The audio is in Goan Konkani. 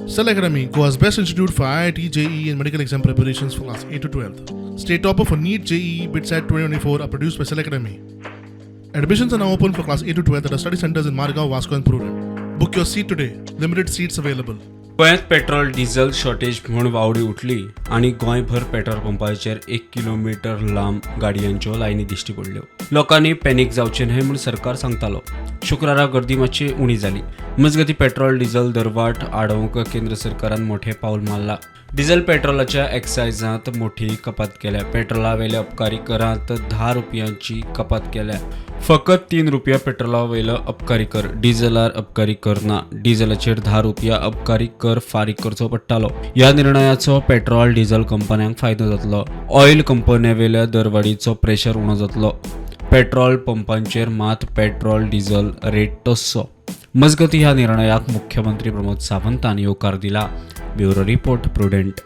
Cell Academy, Goa's best institute for IIT, JEE, and medical exam preparations for class 8 to 12. State topper for NEET, JEE, BITSAT 2024 are produced by Cell Academy. Admissions are now open for class 8 to 12 at our study centers in Margao, Vasco, and Prudent. Book your seat today. Limited seats available. गोंयांत पेट्रोल डिझल शॉर्टेज म्हूण वावडी उठली आनी गोंयभर पेट्रोल पंपाचेर एक किलोमिटर लांब गाडयांच्यो लायनी दिश्टी पडल्यो. लोकांनी पॅनीक जावचें न्हय म्हूण सरकार सांगतालो. शुक्रारा गर्दी मातशी उणी जाली. मजगतीं, पेट्रोल डिझल दरवाड आडोवंक केंद्र सरकारान मोठें पावल मारलां. डिझल पेट्रोलाच्या एक्सायजांत मोठी कपात केल्या. पेट्रोला वयल्या अबकारी करांत 10 रुपयांची कपात केल्या. फकत 3 रुपया पेट्रोला वयलो अबकारी कर. डिझलार अबकारी कर ना. डिझलाचेर 10 रुपया अबकारी कर फारीक करचो पडटालो. ह्या निर्णयाचो पेट्रोल डिझल कंपन्यांक फायदो जातलो. ऑयल कंपन्यांवेल्या दरवाडीचो प्रेशर उणो जातलो. पेट्रोल पंपांचेर मात पेट्रोल डिझल रेट तस्सो. मजगतीं, ह्या निर्णयाक मुख्यमंत्री प्रमोद सावंतान येवकार दिला. Bureau report, Prudent.